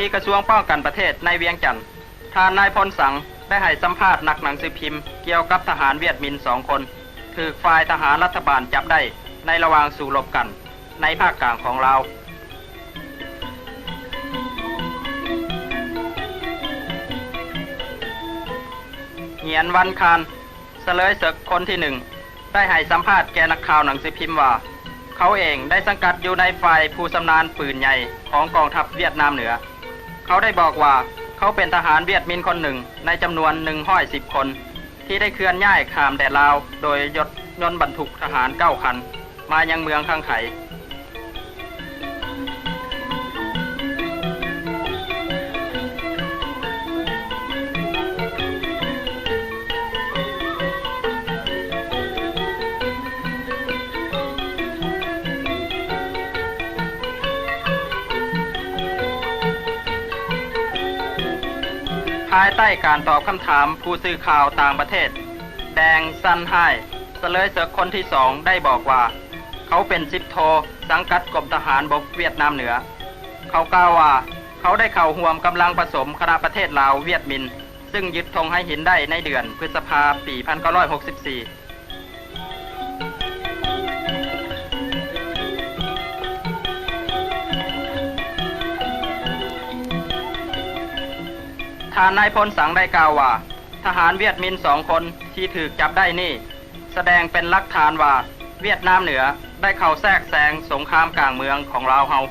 ທີ່ກະຊວງປ້ອງກັນປະເທດໃນວຽງຈັນ, ທ່ານນາຍພົນສັງໄດ້ໃຫ້ສຳພາດນັກໜັງສືພິມກ່ຽວກັບທະຫານຫວຽດມິນສອງຄົນ ຖືກຝ່າຍທະຫານລັດຖະບານຈັບໄດ້ໃນລະຫວ່າງສູ້ລົບກັນໃນພາກກາງຂອງລາວ. ຫງຽນ ວັນຄານ ສະເລີຍເສິກຄົນທີໜຶ່ງ ໄດ້ໃຫ້ສຳພາດແກ່ນັກຂ່າວໜັງສືພິມວ່າ ເຂົາເອງໄດ້ສັງກັດຢູ່ໃນຝ່າຍຜູ້ຊຳນານປືນໃຫຍ່ຂອງກອງທັບຫວຽດນາມເໜືອ. ເຂົາໄດ້ບອກວ່າ ເຂົາເປັນທະຫານຫວຽດມິນຄົນໜຶ່ງໃນຈຳນວນໜຶ່ງຮ້ອຍສິບຄົນ ທີ່ໄດ້ເຄື່ອນຍ້າຍຂ້າມແດນລາວໂດຍຍົດຍົນບັນທຸກທະຫານເກົ້າຄັນ ມາຍັງເມືອງຄັງໄຄ. ພາຍໃຕ້ການຕອບຄຳຖາມຜູ້ສື່ຂ່າວຕ່າງປະເທດ, ແດງ ຊັນຮາຍ ສະເລີຍເສິກຄົນທີສອງ ໄດ້ບອກວ່າ ເຂົາເປັນສິບໂທ ສັງກັດກົມທະຫານບົກຫວຽດນາມເໜືອ. ເຂົາກ່າວວ່າ ເຂົາໄດ້ເຂົ້າຮ່ວມກຳລັງປະສົມຄະນະປະເທດລາວ-ຫວຽດມິນ ຊຶ່ງຍຶດທົ່ງໄຫຫີນໄດ້ໃນເດືອນພຶດສະພາ ປີພັນເກົ້າຮ້ອຍຫົກສິບສີ່. ທ່ານນາຍພົນສັງໄດ້ກ່າວວ່າ ທະຫານຫວຽດມິນສອງຄົນທີ່ຖືກຈັບໄດ້ນີ້ ສະແດງເປັນຫຼັກຖານວ່າ ຫວຽດນາມເໜືອໄດ້ເຂົ້າແຊກແຊງສົງຄາມກາງເມືອງຂອງລາວເຮົາ.